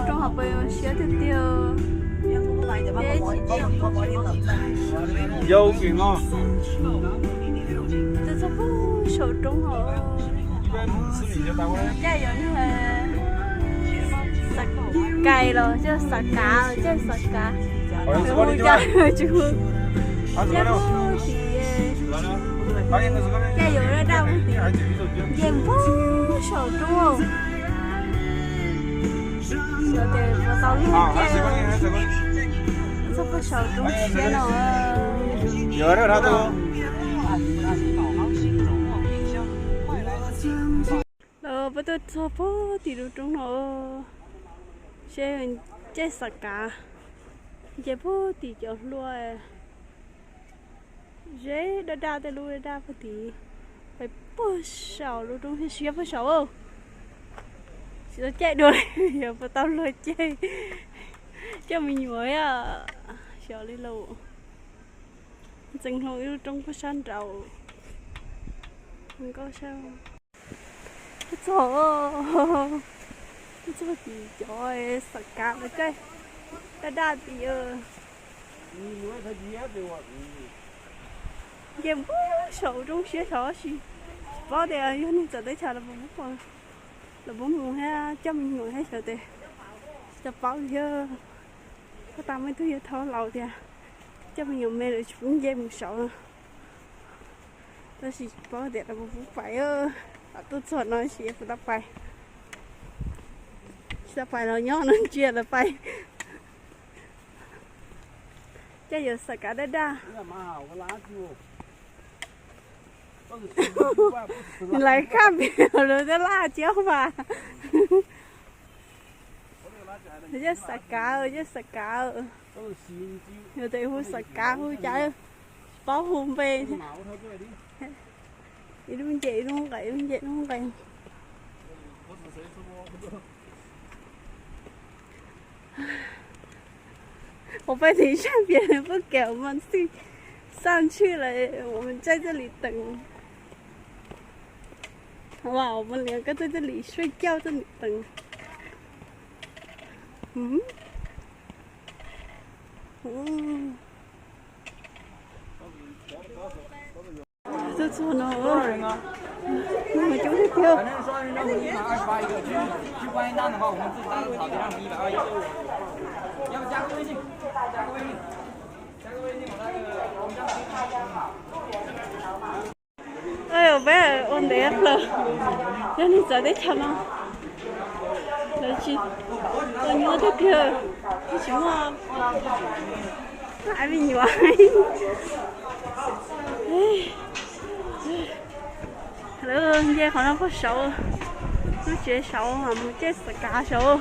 Roob hauv paus siab tiag tiag. Yau kis no. Tuaj txog pug saum roob hauv. Caij yuav kais los caij xav kav, caij xav kav. Hu caij tsis hu. Caij pug tim, caij yuav daj daj pug tim. Nce pug saum roob. Xyov tes puas tau luag caij. Txog pug saum roob siab no. Lawv peb tuaj txog pug tim lub roob no, seb caij xav kav, nce pug tim cov hlua. Zeb daj daj tej lub daj daj pug tid, pais pug saum lub roob siab pug saum. Tsis tau caij dua li, yog puas tau luag caij. Coj me nyuam, xyov li lawm. Ntxeev hlo ib lub roob pug sab nraud. Nkauj sab. Tuaj txog, tuaj txog tim cov xav kav los caij daj daj tid. Nce pug saum roob siab saud, tsis paub tias yog neeg txawv teb chaws los puas, los puas mus thiab coj me nyuam thiab xyov tes, tsis tau paub thiab. Koj tas muaj ib tug yawg thaub laus tias coj me nyuam me lawv tsis pub nce mus saud. Tab sis tsis paub tias lawv puas pub pais. Tuaj txog no sis puas tau pais. Tsis tau pais los nyob no ntsia lawv pais. Caij yuav xav kav daj daj. Lawv kaj pem lawv twb laj ciab mas. Caij xav kav, caij xav kav. Yog tes hu xav kav hu cas tsis paub hu npe. Ib lub nce ib lub nqes, ib lub nce ib lub nqes. Ua peb tiv sab pias pub kem mas xij xaj ntshwj lawm ua tsaij txoj li teev. Ua mus lias koj txoj txoj li suaj cauj txoj li teev. Tuaj txog no, cub tiag tiag. Peb ua ntev plaws, yog neeg txawv teb chaws no lawv tsis tau nyuaj tiag tiag, tsis muaj me nyuam. Lawv nce qhov no puag saud, lub tsev saud mus caij xav kav saud.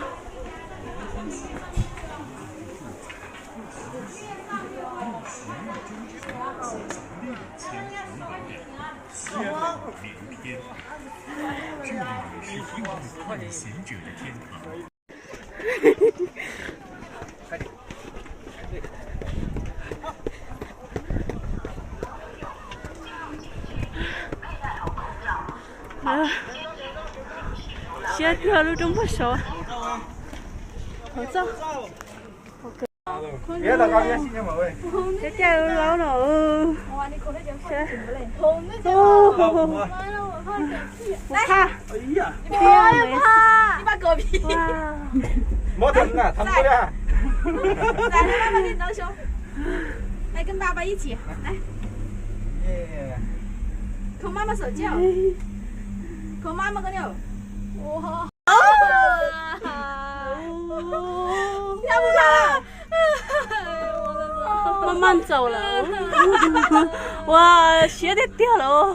Siab tiag lub roob puag saud. Hauv txoj. Cov caij laub no. Ua qha. Maj maj ntxaus lawm. Ua siab tiag tiag lawm.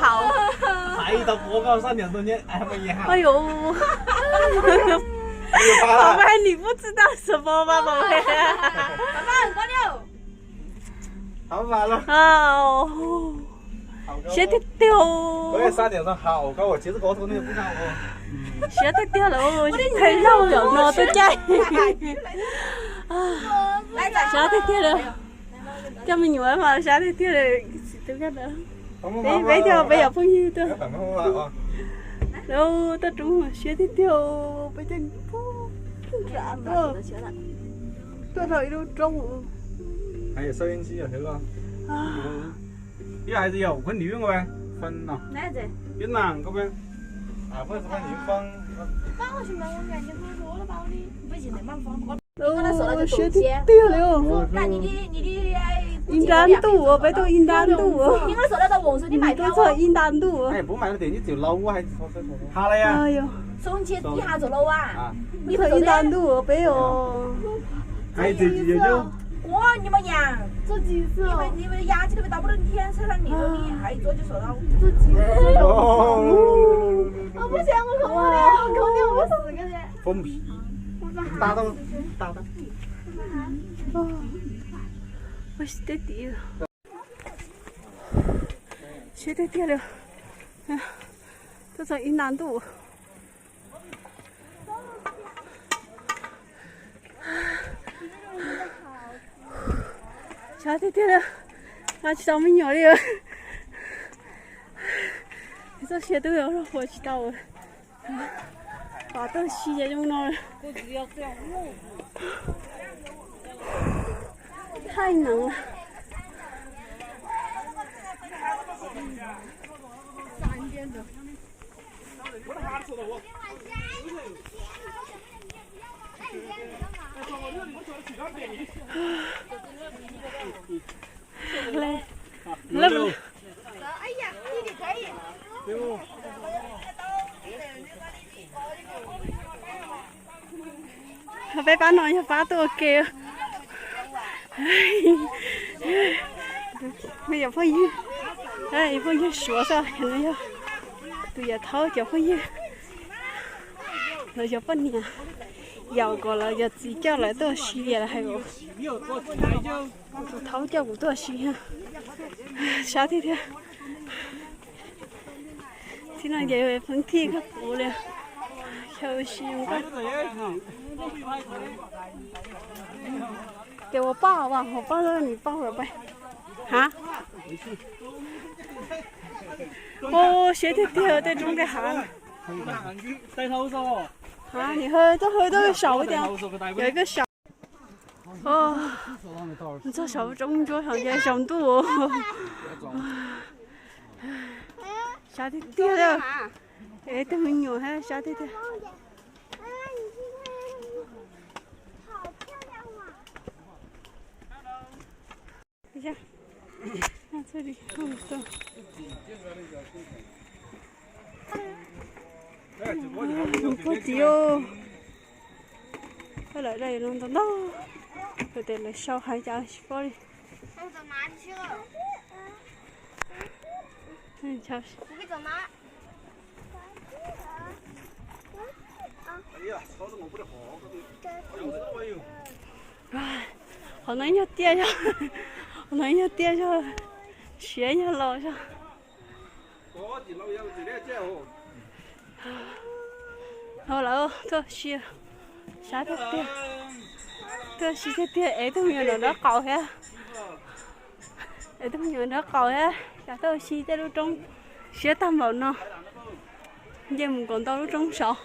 Haum. Nim pub txi tag sas pos mas. Siab tiag tiag. Siab tiag tiag lawm, thaij zaug cov no tuaj caij. Siab tiag tiag lawm. Coj me nyuam mas siab tiag tiag lawm. Peb coj peb cov phooj ywg tuaj. Tuaj roob siab tiag tiag, peb caij nram tuaj, tuaj dhau ib lub roob. Siab tiag tiag li. Ib nrab ntuj, peb tuaj ib nrab ntuj, tuaj txog ib nrab ntuj. Tuaj txog ib nrab ntuj peb os. Siab tiag tiag li. Tuaj txog ib nrab ntuj. Siab tiag tiag li. Nqa tsis tau me nyuam li. Txoj sia twb ua tsis tau. Pom tuaj si ces zoo no. Thaij no. Peb pab no yog pab tuaj ua ke. Me nyuam phooj ywg, phooj ywg Suav xwb, yog tus yawm thaub cov phooj ywg, lawv cov poj niam yaum kom lawv cov txiv coj lawv tuaj si, lawv hais kom tus thaub coj kuv tuaj si. Sab tiag tiag. Txij no ces pheej thij kawg kuv li. Xyaw si zoo nkauj. Ces ua poj, ua poj, ua poj lawm pais. Ha? Ua siab tiag tiag tej roob tej hav. Ha, nim hawv tuaj hawv tuaj saum tias yog ib peb saum. Txog saum roob ntsuab saum nce saum ntuj. Sab tiag tiag li. Es tus me nyuam sab tiag tiag. Pog txiv, lawv da no ntau ntau, tes lawv sau hais cas tsis paub li. Qhov no nyuag tiaj zog, qhov no nyuag tiaj zog, siav nyuag los zog. Ho lawm, tuaj si, sab tiag tiag, tuaj si tiag tiag es tus me nyuam nrov qaus thiab. Es tus me nyuam nrov qaus thiab, cas tuaj si tej lub roob siab tag npaum no, nce mus kom ntau lub roob saud.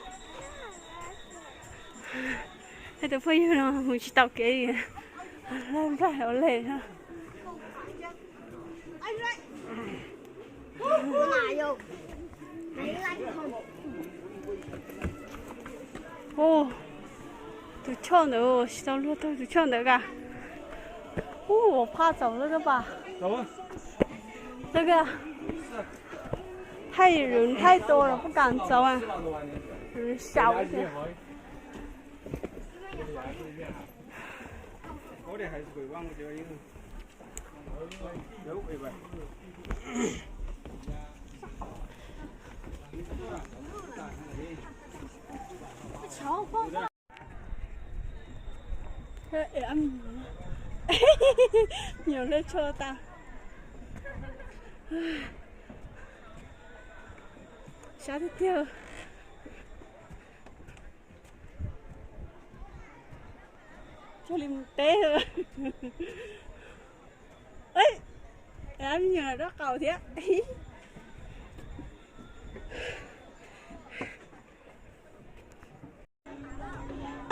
Tus phooj ywg no mus tsis tau kev li, npaj hauv leg. Tus choj ntawd tsis tau luag tau tus choj ntawd ka. Ub, phaj txaus lawm pas. Thaij, thaij tua los puab kam txaus, xyaum. Nyuam hle tsho tas. Sab tiag tiag. Cuag li mus teb. Ab, me nyuam rab qaus thiab.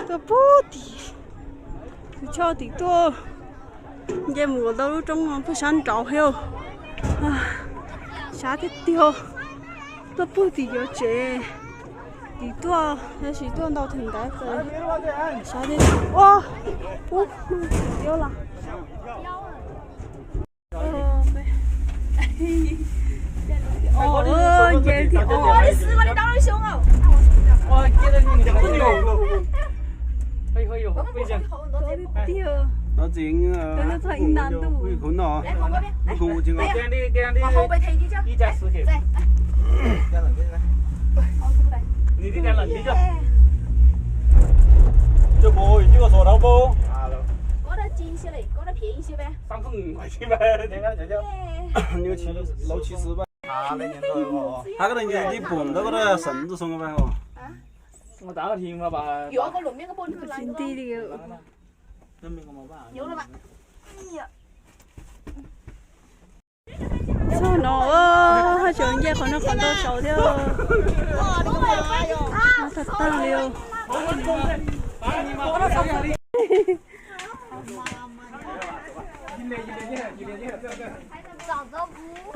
Tuaj puag tim, tus choj tim tuaj, nce mus ua ntau lub roob no puag sab nraud thiab. Sab tiag tiag, tuaj puag tim cov tsev tim tuaj, tab sis tuaj ntau theem ntawd, sab tiag tiag. Ua, ub, tiab los. Ntxim, ib nta ntuj, ib khub no, ib khub ua tsis nqa. Hab koj da nce ib pum ntawd koj da xeem ntxwj xoo pas os. Tsis nti li. Txog no, haj tseem nce qhov no qhov ntau saud thiab. Tag tag li.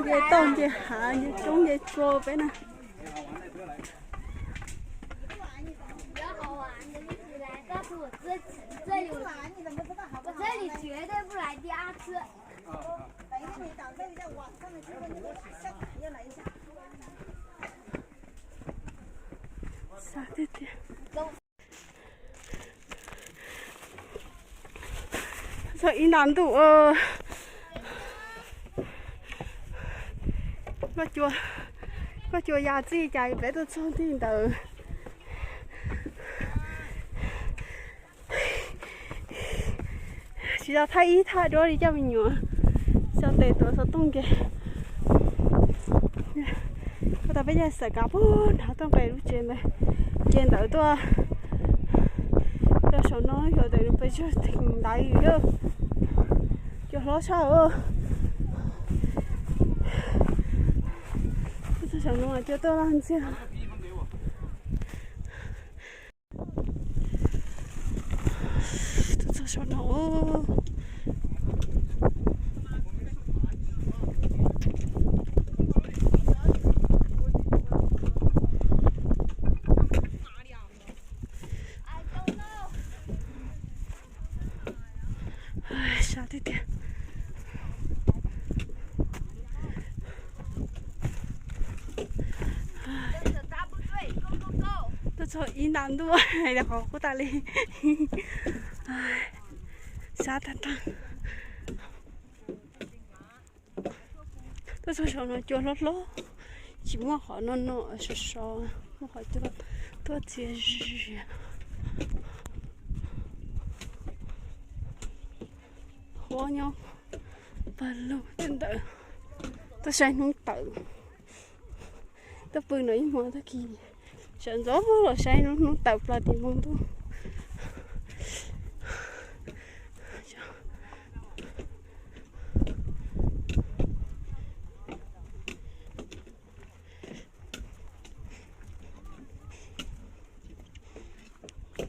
Nce toj nce hav nce roob nce tsua peb na. Xa tiag tiag. Txog ib nta ntuj, koj cua ya txij cas peb tuaj txog nti ntawd. Tsis tau thaij ib thaj duab li coj me nyuam, xyov tes tuav xov tooj ke. Koj tas peb caug xaim kav puag nrad tuaj nqes lub tsev ntawd, nce ntawd tuaj rau saum no, yog tes pes tsawg theem ntaiv li. Cua hlob tshaj. Tuaj txog saum no cua tuaj laj ntxiag. Tuaj txog saum no. Sab tiag tiag. Tuaj txog ib nta ntuj hais tias qhov qub tas li. Sab tag tag. Tuaj txog saum no cua hlob hlob, tsis muaj qhov no no sov sov, muaj qhov cua tuaj txias zias. Huab nyob pawg lug tej ntawd, tuaj saib hnub tawm. Tuaj pw no ib hmo tag kis, sawv ntxov los saib hnub tawm plaws tim npoo ntuj.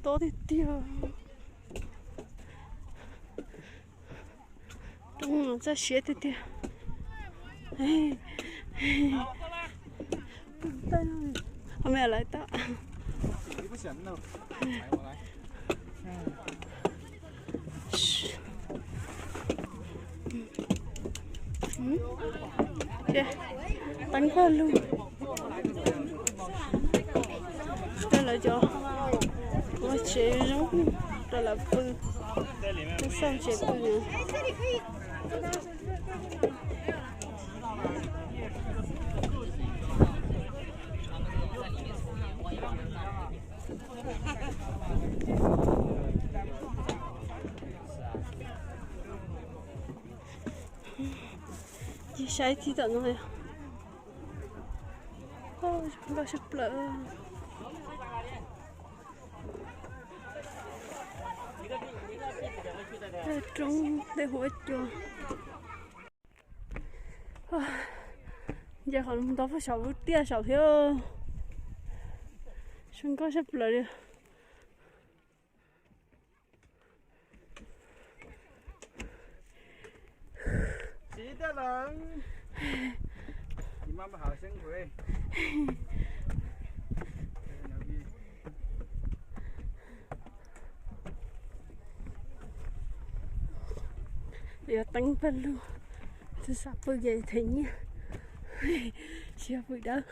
Tob tiag tiag. Roob no txoj siab tiag tiag. Qhov me lawv tau. Teeb pawg lug. Coj lawv cov ua tsev zoo rau lawv pw, xauj tsev pw. Ces saib txij tom no yog nkauj sab plaws. Roob tej huab cua. Nce qhov ntau pag saum lub tiaj saum thiab. Zoo nkauj sab plaws li. Yuav teeb pawg lug, tus xav pw ces them nyiaj, tsis yog pw dawb.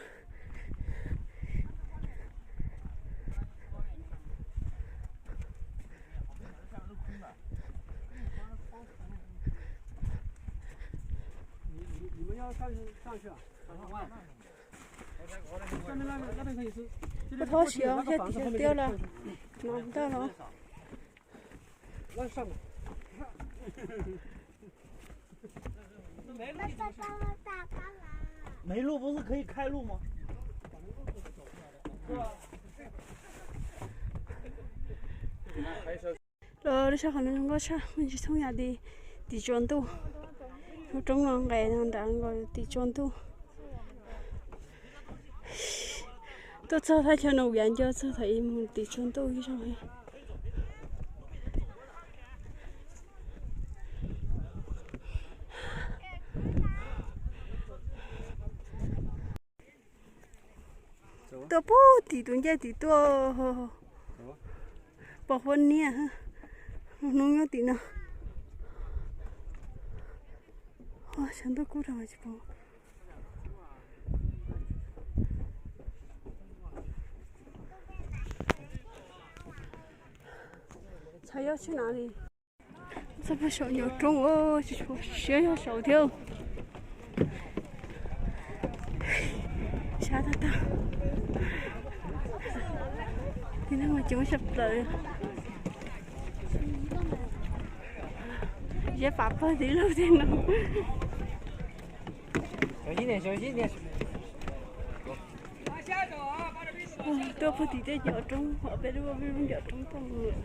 Koj txhob siav, thiab tim tiaj los no ntag los. Los lub sab qhov no zoo nkauj tshaj, me ntsis thooj yam li tim tsuas ntuj. Lub roob no nqes no nram nkaus tim tsuas ntuj. Tuaj txog thaj chaw no yav nco txog thaum ub mus tim tsuas ntuj ib zaug. Tuaj puag tim tus ncej tim tuaj, pom huab niab, hnub nyob tim no. Xyov ntuj kub rau tsis pom. Txhais yog tsis na li. Txog puag saum nyuam roob, tsis tshua siab yog saud thiab. Sab tag tag. Tim no mas coob tshaj plaws. Zeb pav pawg tim lub tim no. Tuaj puag tim tej ncov roob, peb lub ncov roob tuaj mus.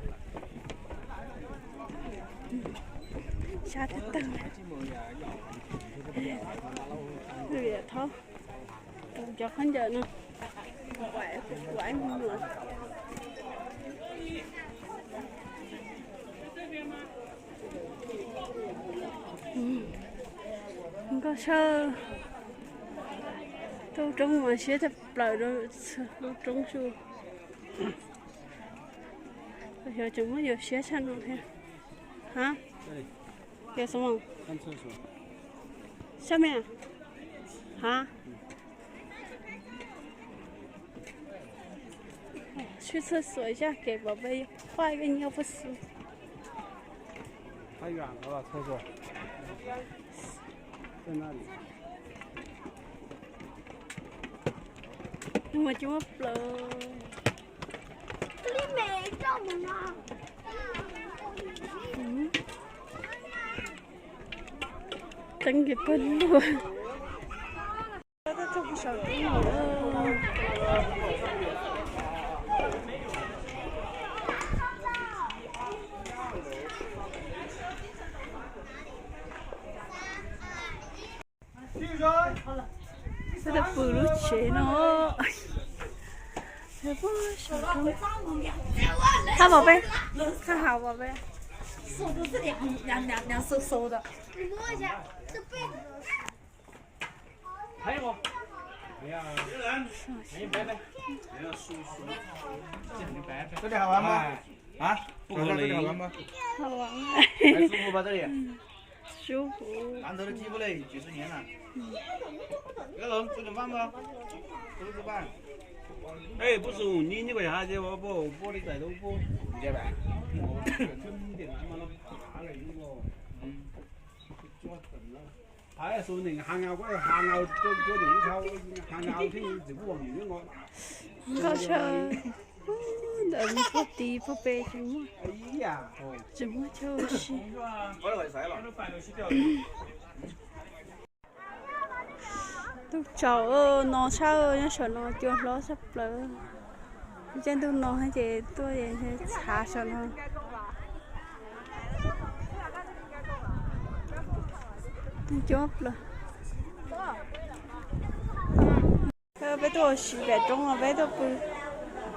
Sab tag tag. Lwm yam thaub, cov khaub ncaws no. Nkauj tshaj. Tuaj roob mas siab tshaj plaws rau lub roob su. Xyov tseem muab yuav siab tshaj no thiab. Hab, yuav xov mos. Sab me, hab. Sib txhua xuam zaj kev pom peb yuav paj koj nyob puag xwb. Mas coob plaws. Teeb kev pawg lug. Peb tau pw lub tsev no. Thaj pom peb, thaj hauv pom peb. Hab, hab. Sub huv. Nkauj tshaj. Ntawm puag tid puag pem tseem muaj, tseem muaj chaw ua si. Ntuj tsaus no tshaj, nyob saum no cua hlob tshaj plaws. Caij ntuj no ces tuaj txhav saum no. Ntuj cua plaws. Peb tuaj ua si pem roob no, peb tuaj pw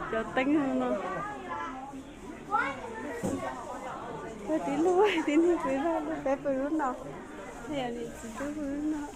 cov teeb no. Peb tib lub tib neeg pw, peb pw lub no. Niam txiv tub no